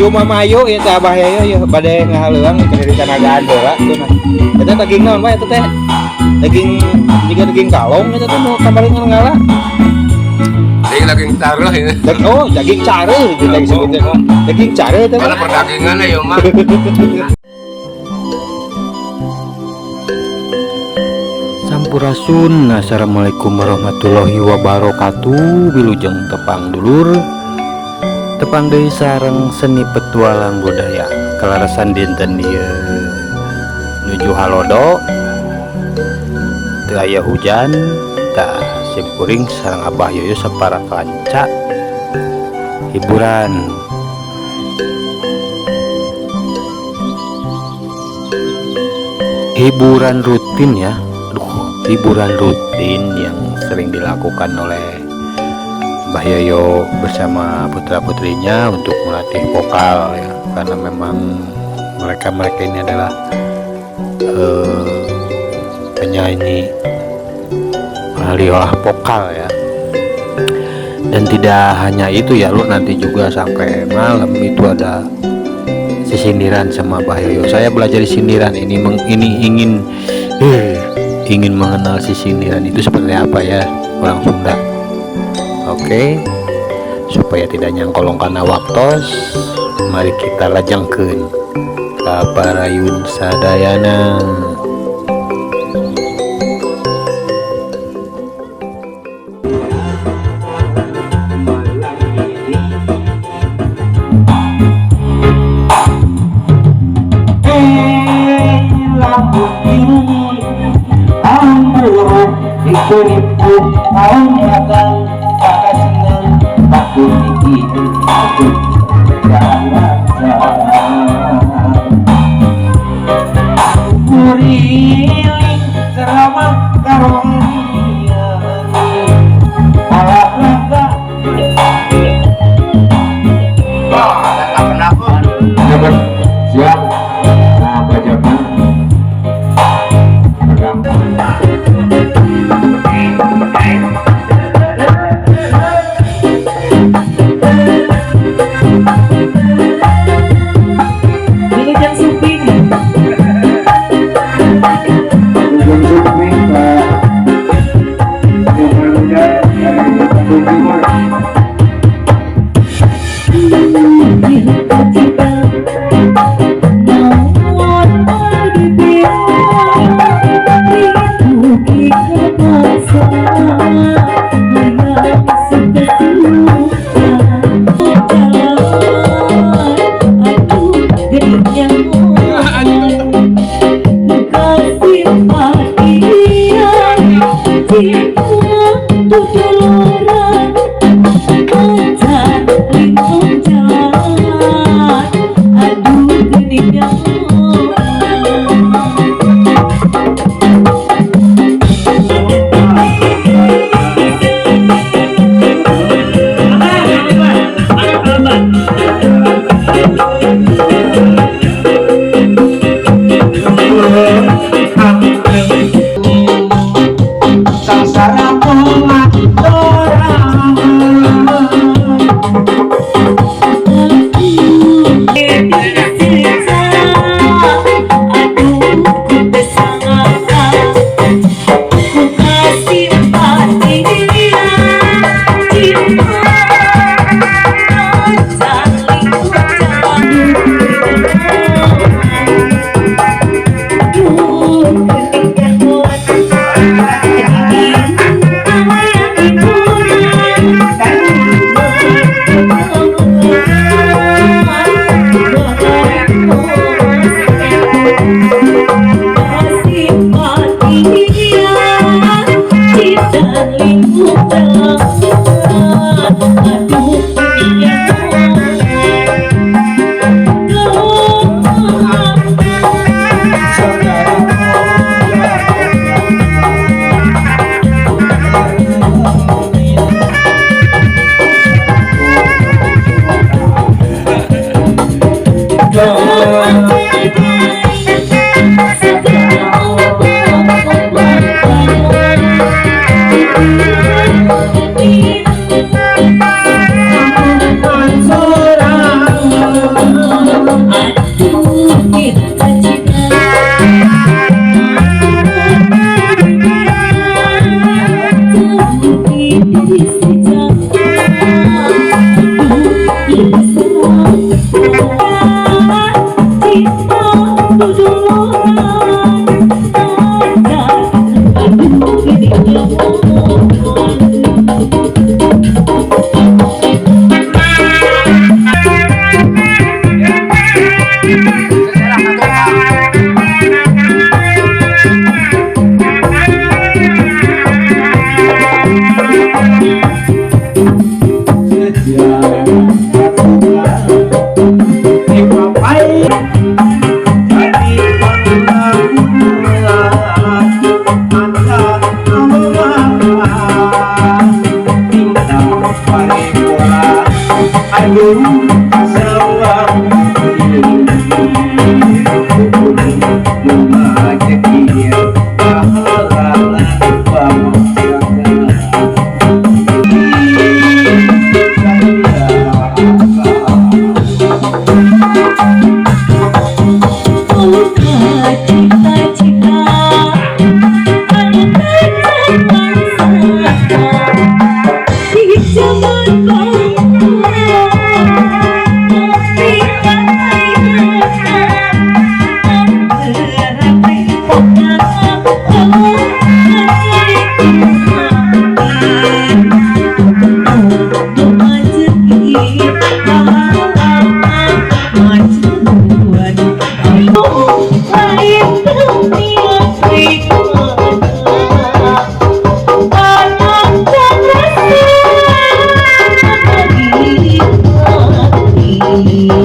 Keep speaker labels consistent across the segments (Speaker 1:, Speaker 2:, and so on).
Speaker 1: Cuma mayu ya teh Abah Yoyo ya bade ngahaleuang keur ditanagaan heula cenah. Eta daging naon bae eta teh? Daging jiga daging kalong eta teh nu kamari ngala.
Speaker 2: Daging daging careuh ini.
Speaker 1: Oh, daging careuh gitu disebutnya. Daging careuh teh.
Speaker 2: Karena perdagangan ya mah.
Speaker 1: Sampurasun, assalamualaikum warahmatullahi wabarakatuh. Wilujeng tepang dulur, tepang deui sareng seni petualang budaya. Kalarasan dinten ieu nuju halodo, teu aya hujan, tah simkuring sareng Abah Yoyo sapara kanca hiburan. Hiburan rutin ya. Aduh, hiburan rutin yang sering dilakukan oleh Mbah Yoyo bersama putra-putrinya untuk melatih vokal ya, karena memang mereka-mereka ini adalah penyanyi ahli olah vokal ya. Dan tidak hanya itu ya lu, nanti juga sampai malam itu ada sisindiran sama Mbah Yoyo. Saya belajar sindiran ini, ini ingin mengenal sisindiran itu seperti apa ya orang Sunda. Oke, supaya tidak nyangkolong kana waktos, mari kita lajengkeun ka parayun sadayana.
Speaker 3: Kuriling ceramah karohanian olahraga.
Speaker 2: Wah, ada kenapa?
Speaker 3: Siap. Nah, bajakan pegang.
Speaker 4: Wilujeng Suping.
Speaker 3: Wilujeng Suping Pak Muda dari Bandung Timur. Sangsara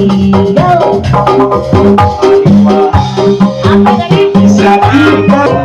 Speaker 4: Go. Apa tadi?
Speaker 2: Terus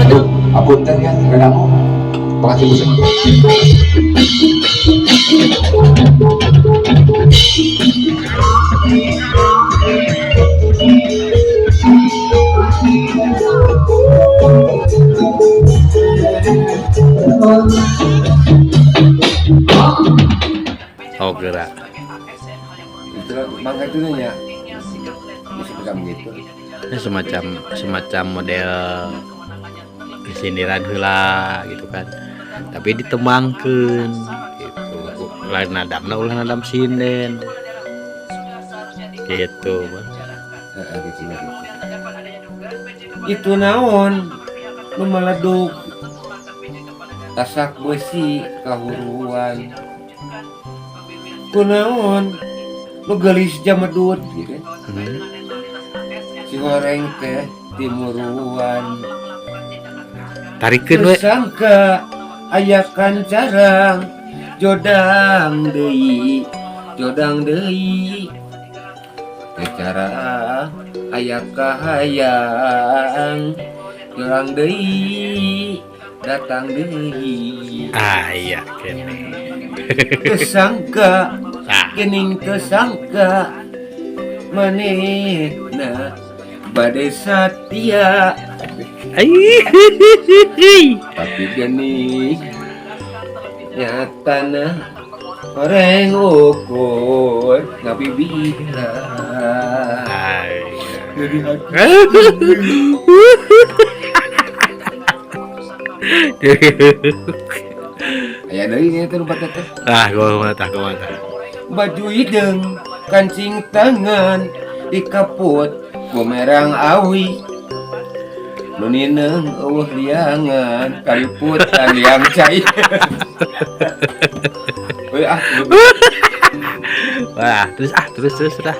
Speaker 3: Aduh, apunten ya, kedamu. Makasih Bu.
Speaker 1: Oh gerak.
Speaker 2: Itu mangga itu nya. Bisa bisa begitu.
Speaker 1: Ini semacam semacam model sindiran heula gitu kan, tapi ditembangkeun gitu, lain nadamna, ulah nadam sinden gitu, Bang.
Speaker 2: Heeh, gitu gitu. Itu naon nu meleduk tasak besi kahuruan, kunaon nu geulis jamedut gitu. Si goreng teh timuruan.
Speaker 1: Tarikeun we.
Speaker 2: Sangka aya kancarang jodang deui, jodang deui, cara aya kahayang jodang deui, datang deui.
Speaker 1: Ah iya kene.
Speaker 2: Kesangka
Speaker 1: ah
Speaker 2: gening kesangka manehna bade satia.
Speaker 1: Ai.
Speaker 2: Tapi gening nyatana horeng ukur ngabibira.
Speaker 1: Ai.
Speaker 2: Jadi hati. Aya deui nya teh lumpat teh.
Speaker 1: Ah, gua mah tah, gua mah tah.
Speaker 2: Baju hideung kancing tangan dikaput bumerang awi, nu nineung eueuh liangan kaliputan liang cai. Euy ah.
Speaker 1: Wah, terus ah, terus terus dah.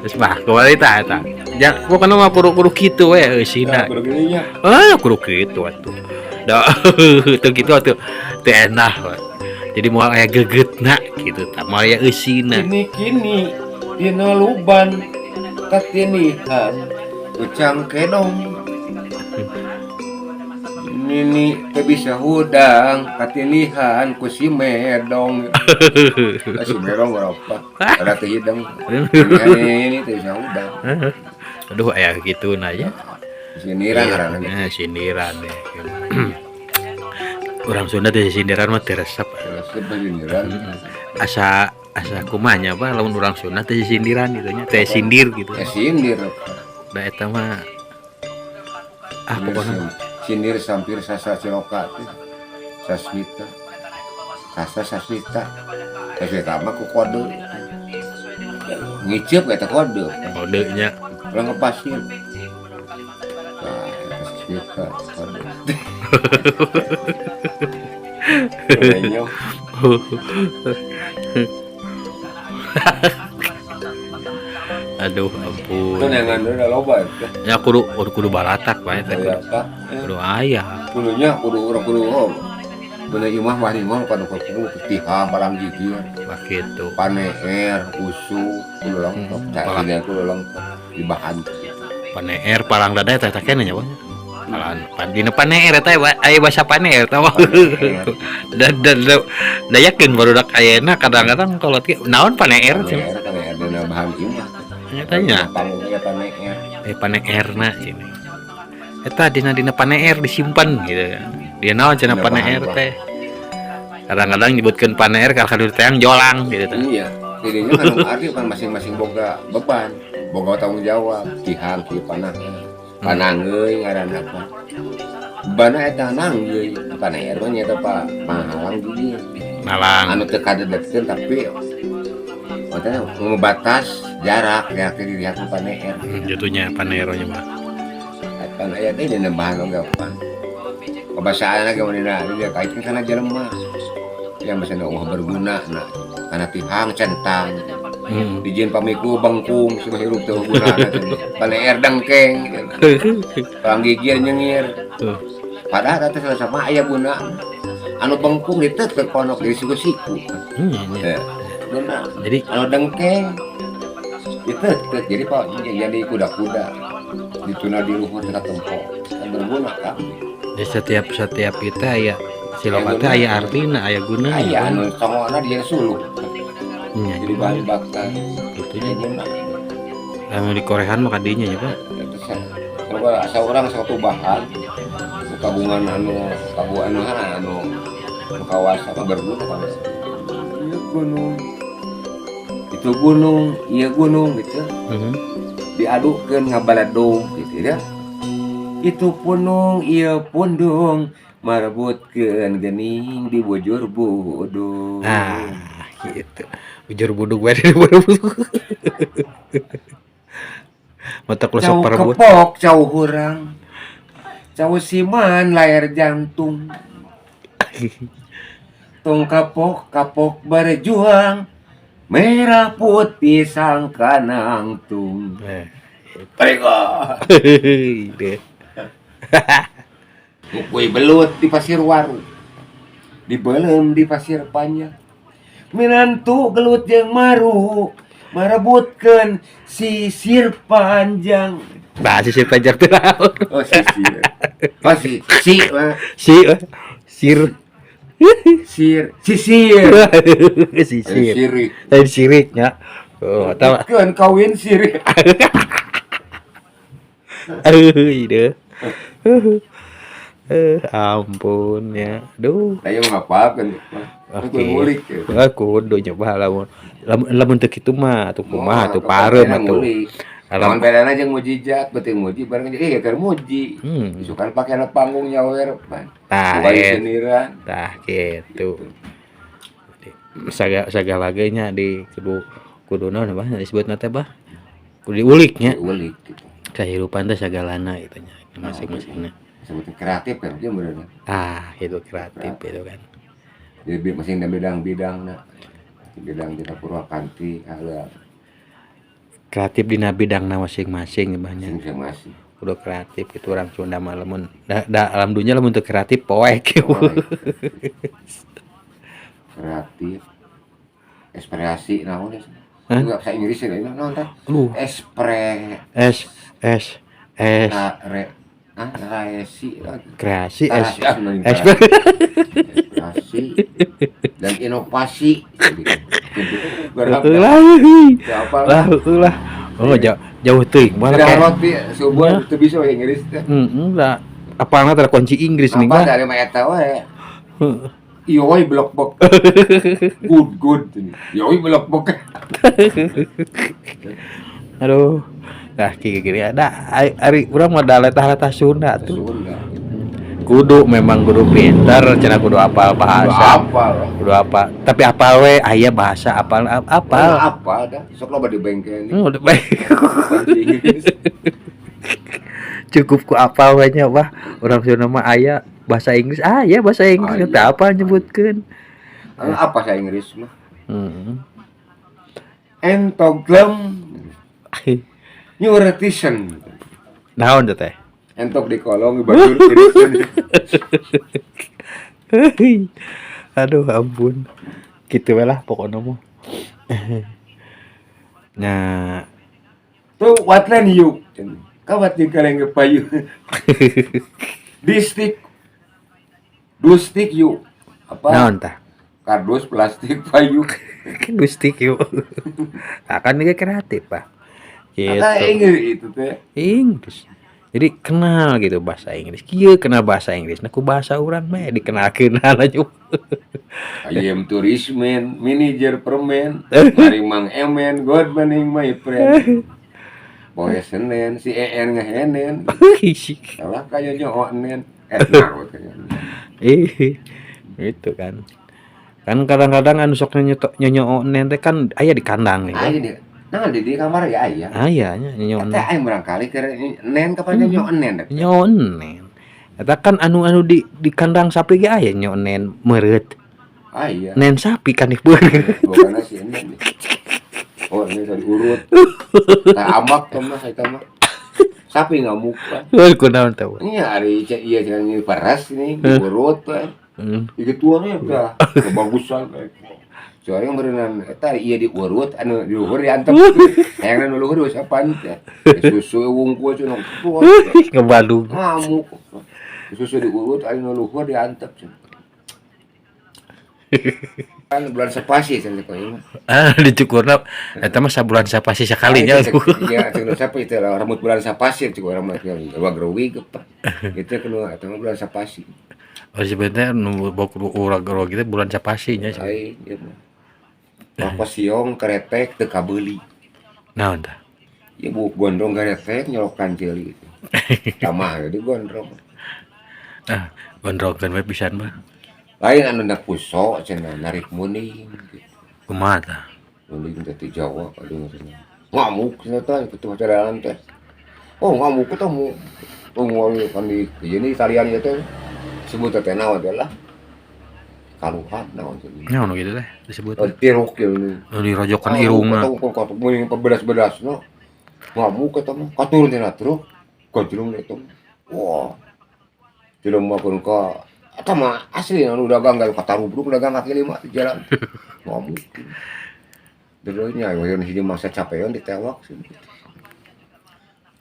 Speaker 1: Terus mah kembali tah eta. Ja, pokoknya mah kudu-kudu kitu we eusina.
Speaker 2: Kudu gini nya.
Speaker 1: Ah, kudu kitu atuh. Da, teu kitu atuh. Teu enak we. Jadi moal aya gegetna gitu tah, moal aya eusina.
Speaker 2: Kini kini dina luban katinihan ucang kedong, nini teu bisa hudang katinihan ku si medong. Ah, si medong berapa ada teu hidung ini teu bisa hudang.
Speaker 1: Aduh, aya kitu na ya.
Speaker 2: Sindiran ngaranna ge.
Speaker 1: Nah, sindiran deh. Urang Sunda teh sindiran mah teu resep.
Speaker 2: Resep sindiran.
Speaker 1: Asa asa kumaha nya, Pak, lamun urang Sunda teh sindiran gitu nya, teh sindir gitu.
Speaker 2: Ya sindir.
Speaker 1: Da eta mah ah pokoknya
Speaker 2: sindir sampir sasa ciloka teh sasmita, sasa sasmita, sasmita mah ku kode ngiceup eta kode.
Speaker 1: Kodenya.
Speaker 2: Urang ke pasir. Nah, eta sasmita kode. Kodenya.
Speaker 1: Aduh, ampun.
Speaker 2: Itu neangan udah loba itu.
Speaker 1: Ya kudu kudu, kudu baratak bae teh kudu.
Speaker 2: Ternyata
Speaker 1: Kudu aya.
Speaker 2: Kudunya kudu urang kudu, oh. Bener imah mah imah kudu kudu tihang palang gigir.
Speaker 1: Bah kitu.
Speaker 2: Paneer, usu, kudu lengkap. Cacingnya kudu lengkap di bahan.
Speaker 1: Paneer palang dada eta teh keneh nya, Bang. Palang pan dina paneer eta aya bahasa paneer tah.
Speaker 2: Paneer.
Speaker 1: Dan da yakin barudak ayeuna kadang-kadang kalau naon paneer cenah.
Speaker 2: Paneer paneer dina bahan imah.
Speaker 1: Nya tanya.
Speaker 2: Panggungnya paneer.
Speaker 1: Eh, paneerna cenah. Eta dina dina paneer disimpan gitu kan. Dia naon cenah
Speaker 2: Dina
Speaker 1: paneer
Speaker 2: bahan.
Speaker 1: Teh. Kadang-kadang nyebutkeun paneer kalau kadu teang jolang gitu teh.
Speaker 2: Iya, jadinya kan arti kan masing-masing boga beban, boga tanggung jawab, tihang ki panah. Panangeuy ngaranna apa. Bana eta nangeuy, paneer mah nya eta pa panghalang gigir.
Speaker 1: Nalang.
Speaker 2: Anu teu kadedetkeun tapi maksudnya ngebatas jarak ya teh dilihat ku paneer.
Speaker 1: Jatuhnya paneer nya mah.
Speaker 2: Eta aya teh dina bahan oge apa. Kebasaan lagi mun dina dia kaitkeun kana jelema. Yang bahasa euweuh berguna nah kana tihang centang. Dijieun pamiku bengkung si hirup teu guna paneer dengkeng palang gigir nyengir. Padahal eta salah sama aya guna anu bengkung ditetek konok di siku-siku.
Speaker 1: Iya.
Speaker 2: Eh, guna.
Speaker 1: Jadi
Speaker 2: anu dengkeng ditetek jadi pak jadi kuda-kuda dituna di luhur teu tempo kan berguna kan.
Speaker 1: Di setiap setiap kita aya siloka teh aya artina, aya guna.
Speaker 2: Aya anu songona dia suluh.
Speaker 1: Nya,
Speaker 2: jadi bahan bakar.
Speaker 1: Gitu
Speaker 2: nya
Speaker 1: nya.
Speaker 2: Guna.
Speaker 1: Lamun di korehan mah kadinya nya, Pak.
Speaker 2: Itu coba asa urang suatu bahan kagungan anu kagungan anu anu anu kawasa mah berguna kan. Ieu gunung itu gunung iya gunung gitu. Diadukeun ngabaledog gitu ya, itu punung ieu pundung marebutkeun geuning di bujur budung.
Speaker 1: Nah, gitu. Bujur budug bae di budug. Mata
Speaker 2: Cau
Speaker 1: sok parebut.
Speaker 2: Kepok cau hurang cau siman layar jantung tong kapok kapok berjuang merah putih sangka nangtung.
Speaker 1: Eh.
Speaker 2: Mereka
Speaker 1: Deh.
Speaker 2: Kue belut di pasir waru dibelem di pasir panjang minantu gelut jeung maru marebutkeun sisir panjang.
Speaker 1: Bah, sisir panjang teh naon?
Speaker 2: Oh, sisir, oh si si mah.
Speaker 1: Si eh, sir.
Speaker 2: Sir sisir.
Speaker 1: Sisir.
Speaker 2: Sirik.
Speaker 1: Eh, sirik nya. Oh, eta
Speaker 2: kan kawin sirik.
Speaker 1: Aduh, deh. Eh, ampun ya. Aduh.
Speaker 2: Saya mah ngapalkeun.
Speaker 1: Oke.
Speaker 2: Kudu ngulik ya.
Speaker 1: Ah, kudu nyoba lamun lamun lamun teu kitu mah atuh kumaha atuh pareum atuh.
Speaker 2: Alam
Speaker 1: Alam
Speaker 2: bedana jeung mujizat, beuti muji bareng eh keur muji. Isukan pake na panggung nyawer pan.
Speaker 1: Tah,
Speaker 2: Bukan
Speaker 1: et.
Speaker 2: seniran.
Speaker 1: Tah gitu. Saga sagala ge nya di kudu kudu naon bah disebutna teh bah? Kudu diulik nya.
Speaker 2: Ulik gitu.
Speaker 1: Kehidupan teh sagalana gitu nya masing-masingna.
Speaker 2: Sebutnya kreatif kan dia bener.
Speaker 1: Ah, itu kreatif itu kan.
Speaker 2: Jadi masing da bidang-bidang na. Bidang dina Purwakanti ala.
Speaker 1: Kreatif dina bidangna masing-masing banyak.
Speaker 2: Masing-masing.
Speaker 1: Udah kreatif gitu orang Sunda mah lamun da, da alam dunya lamun teu kreatif poek.
Speaker 2: Kreatif. Ekspresi naon ya?
Speaker 1: Hah?
Speaker 2: Enggak bahasa Inggris ya, naon teh?
Speaker 1: Aduh.
Speaker 2: Espre
Speaker 1: S S S
Speaker 2: re ah raesi.
Speaker 1: Kreasi S
Speaker 2: Ah, nah,
Speaker 1: S
Speaker 2: kreasi dan inovasi. Berapa?
Speaker 1: lah.
Speaker 2: Siapa?
Speaker 1: Lah lah, oh jauh jauh teuing malah
Speaker 2: Tidak
Speaker 1: kayak
Speaker 2: roti subuh itu bisa bahasa Inggris teh.
Speaker 1: Heeh lah, apalna teh kunci Inggris nih
Speaker 2: Apa
Speaker 1: mah.
Speaker 2: dari mah eta we? Yoi blok bok. Good good. Yoi blok bok.
Speaker 1: Aduh, nah gini gini ada ari urang mah da letah-letah Sunda tuh.
Speaker 2: Sunda.
Speaker 1: Kudu memang kudu pinter cenah, kudu apal bahasa.
Speaker 2: Apa?
Speaker 1: Kudu apa tapi apal we aya bahasa apal apal.
Speaker 2: Apa dah? Sok loba di bengkel.
Speaker 1: Udah baik. Cukup ku apal we nya wah urang Sunda mah aya bahasa Inggris, aya bahasa Inggris.
Speaker 2: Aya.
Speaker 1: Teu apa nyebutkeun.
Speaker 2: Apa bahasa Inggris mah?
Speaker 1: Heeh.
Speaker 2: Entoglem. Nyuretisen.
Speaker 1: Naon teh teh?
Speaker 2: Entok di kolong batur tirisan.
Speaker 1: Aduh, ampun. Gitu we lah pokoknya mah. Nah,
Speaker 2: Tuh watlan yuk. Kawat di kaleng payu. Distik. Dustik yuk. Apa?
Speaker 1: Naon tah?
Speaker 2: Kardus plastik payu.
Speaker 1: Dustik yuk. Akan ini kreatif, Pak. Gitu.
Speaker 2: Kata Inggris itu teh.
Speaker 1: Inggris. Jadi kenal gitu bahasa Inggris. Kieu kenal bahasa Inggris. Nah, ku bahasa urang mah dikenal-kenal aja.
Speaker 2: I am tourisman, manager permen, mari Mang Emen, good morning my friend. Poe Senen, si EN ngehenen. Salah kayaknya nen. Eh, nah, kayaknya.
Speaker 1: Ih, itu kan. Kan kadang-kadang anu sok nyonyo nen teh kan aya di kandang nih kan.
Speaker 2: Aya di, nah di kamar ya aya.
Speaker 1: Aya nya nyonyo
Speaker 2: Eta
Speaker 1: nen.
Speaker 2: aing barangkali keur nen kapan nyonyo nen.
Speaker 1: Nyonyo nen. Eta kan anu-anu di kandang sapi ge aya nyo nen meureut.
Speaker 2: Aya.
Speaker 1: Nen sapi kan beureut.
Speaker 2: Bukan si nen. Oh, ini tadi urut. Nah, amak tuh mah eta mah. Sapi ngamuk kan.
Speaker 1: Heuh, kunaon teh?
Speaker 2: Ini hari iya jangan ini peras ini diurut kan. Ieu tuangnya udah kebagusan. Soalnya berenang eta ieu diurut anu di luhur diantep. Hayangna nu luhur geus apaan teh. Susu wungkul cenah.
Speaker 1: Ngebalung.
Speaker 2: Ngamuk. Susu diurut anu luhur diantep cenah. Kan bulan sepasi cenah kok ieu mah.
Speaker 1: Ah, dicukurna eta mah sabulan sapasi sakalinya.
Speaker 2: Iya, cenah siapa itu lah rambut bulan sapasi cik urang mah dua growi gepa. Itu kena eta mah bulan sapasi.
Speaker 1: Oh, sebenarnya nu bok urang gitu bulan sapasi nya.
Speaker 2: Ai ieu mah. Rokok siong keretek teu kabeuli.
Speaker 1: Naon tah?
Speaker 2: Ya buuk gondrong keretek nyolokan ceuli gitu. Tamah jadi gondrong.
Speaker 1: Ah, gondrongkeun we pisan mah.
Speaker 2: Lain anu nak puso cenah narik muning gitu.
Speaker 1: Kumaha tah?
Speaker 2: Muning teh ti Jawa aduh cenah. Ngamuk cenah teh kitu pacaran teh. Oh, ngamuk teh mu. Tunggu kan di ini kalian ieu teh sebut teh naon teh lah. Kaluhan naon teh.
Speaker 1: Naon gitu teh disebut?
Speaker 2: Oh, tiruk ya ini.
Speaker 1: Oh, dirojokan irungna.
Speaker 2: Kata muning pebedas-bedasna. Ngamuk eta mah katurun tina truk. Gajrung eta mah. Wah. Jelema pun ka eta mah asli anu dagang gawe katarubruk dagang kaki lima di jalan. Ngamuk. Dulunya ayo hiji masa capean ditewak sih.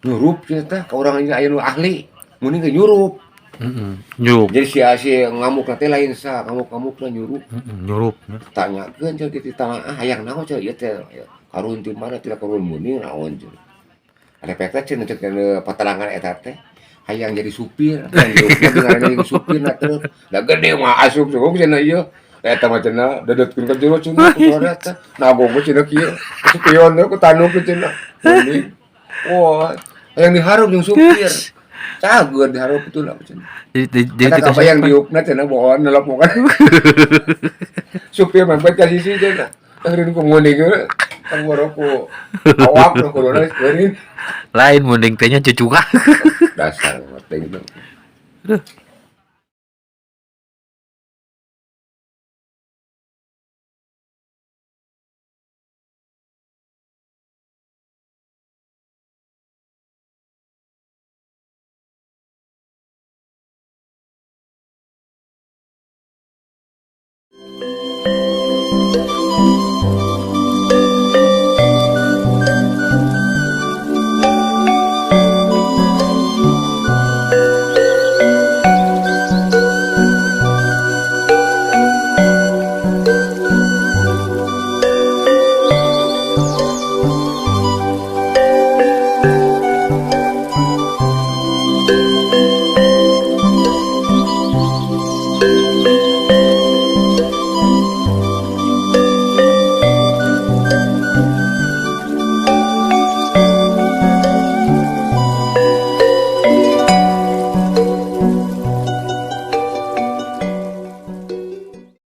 Speaker 2: Nyurup cenah teh ka urang ini aya nu ahli. Mending ge nyurup.
Speaker 1: Heeh. Nyurup.
Speaker 2: Jadi si si ngamuk teh lain sa, ngamuk-ngamukna nyurup.
Speaker 1: Heeh, nyurup.
Speaker 2: Tanyakeun cenah di tanah ah hayang naon cenah ieu teh karun ti mana tidak karun meuning naon cenah. Ada teh cenah cek paterangan eta teh hayang jadi supir, hayang ngaranna jadi supir na truk. Da gede mah asup suuk cenah ieu. Eta mah cenah dedetkeun ka jero cenah ku suara teh. Nagong we cenah kieu. Spion ku tanduk cenah. Meuning. Wah, hayang dihareup jeung supir. Cager dihareup itu lah cenah.
Speaker 1: Jadi jadi
Speaker 2: Eta
Speaker 1: kita
Speaker 2: kabayang diukna cenah bohongan nelepokan. Supir mepet ka sisi cenah. Eureun ku munding we. Tang ku awak nu kuduna eureun.
Speaker 1: Lain munding teh nya cucungah.
Speaker 2: Dasar penting itu.
Speaker 1: Aduh.